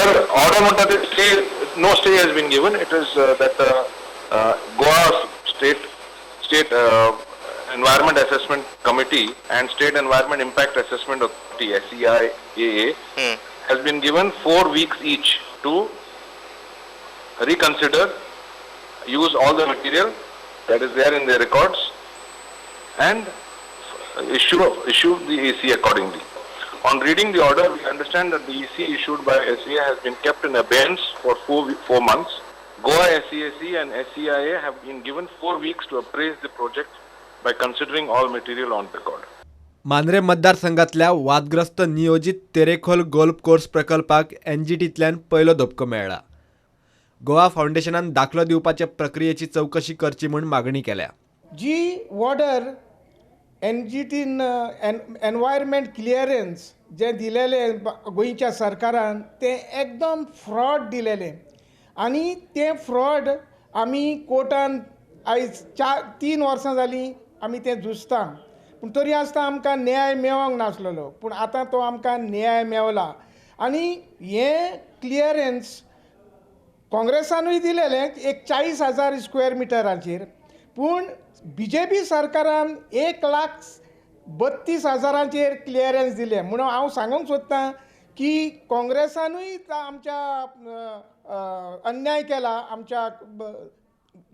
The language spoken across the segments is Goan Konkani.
ऑर्डर ऑर्डर म्हणटा ते stay, no stay has been given. It is that Goa State Environment Assessment Committee and State Environment Impact Assessment Authority, SEIAA, has been given 4 weeks each to reconsider, use all the material that is there in their records and issue the EC accordingly. On reading the order, we understand that the EC issued by SEIAA has been kept in abeyance for 4 months. Goa SEAC and SEIA have been given 4 weeks to appraise the project by considering all material on record. Mandrem मतदारसंघातल्या वादग्रस्त नियोजित तेरेखोल गोल्फ कोर्स प्रकल्पाक एनजीटींतल्यान पयलो धपको मेळ्ळा. गोवा फावंडेशनान दाखलो दिवपाचे प्रक्रियेची चवकशी करची म्हूण मागणी केल्या. जी ऑर्डर एनजीटीन एनवायरमेंट क्लियरन्स जें दिलेलें गोंयच्या सरकारान, तें एकदम फ्रॉड दिलेलें आनी तें फ्रॉड आमी कोर्टान आयज 4-3 वर्सां जालीं आमी तें झुजता, पूण तरी आसतना आमकां न्याय मेळोंक नासलेलो. पूण आतां तो आमकां न्याय मेवला आनी हें क्लियरन्स काँग्रेसानूय दिलेलें एक 40,000 स्क्वेअर मिटराचेर, पूण बीजेपी सरकारान 1,32,000चेर क्लियरन्स दिलें. म्हणून हांव सांगूंक सोदतां की काँग्रेसानूय आमच्या अन्याय केला आमच्या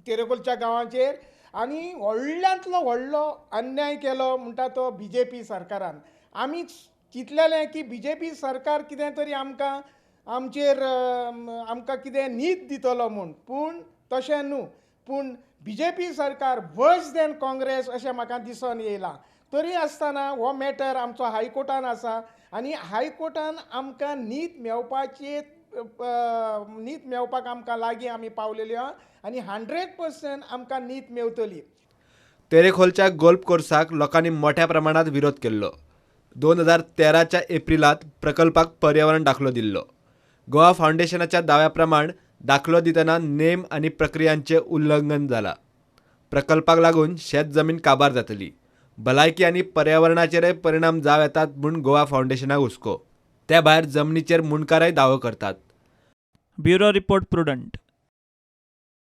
तेरेखोलच्या गांवाचेर आनी व्हडल्यांतलो व्हडलो अन्याय केलो म्हणटा तो बीजेपी सरकारान. आमी चिंतलेलें की बीजेपी सरकार कितें तरी आमकां आमचेर आमकां कितें नीत दितलो म्हूण, पूण तशें न्हू. पूण बीजेपी सरकार वर्स देन काँग्रेस अशें म्हाका दिसून येयलां. तरी आसतना हो मॅटर आमचो हायकोर्टान आसा आनी हायकोर्टान आमकां नीत मेवपाची, नीत मेवपाक आमकां लागीं आमी पावलेली आहा आनी 100% आमकां नीत मेवतली. तेरेखोलच्या गोल्फ कोर्साक लोकांनी मोठ्या प्रमाणात विरोध केल्लो. 2013च्या एप्रिलात प्रकल्पाक पर्यावरण दाखलो दिल्लो. गोवा फावंडेशनाच्या दाव्या प्रमाण दाखलो दितना नेम आनी प्रक्रियांचें उल्लंघन जाला. प्रकल्पाक लागून शेत जमीन काबार जातली, भलायकी आनी पर्यावरणाचेरय परिणाम जावं येतात म्हूण गोवा फावंडेशनाक हुस्को. त्या भायर जमनीचेर मुंडकारय दावो करतात. Bureau report, Prudent.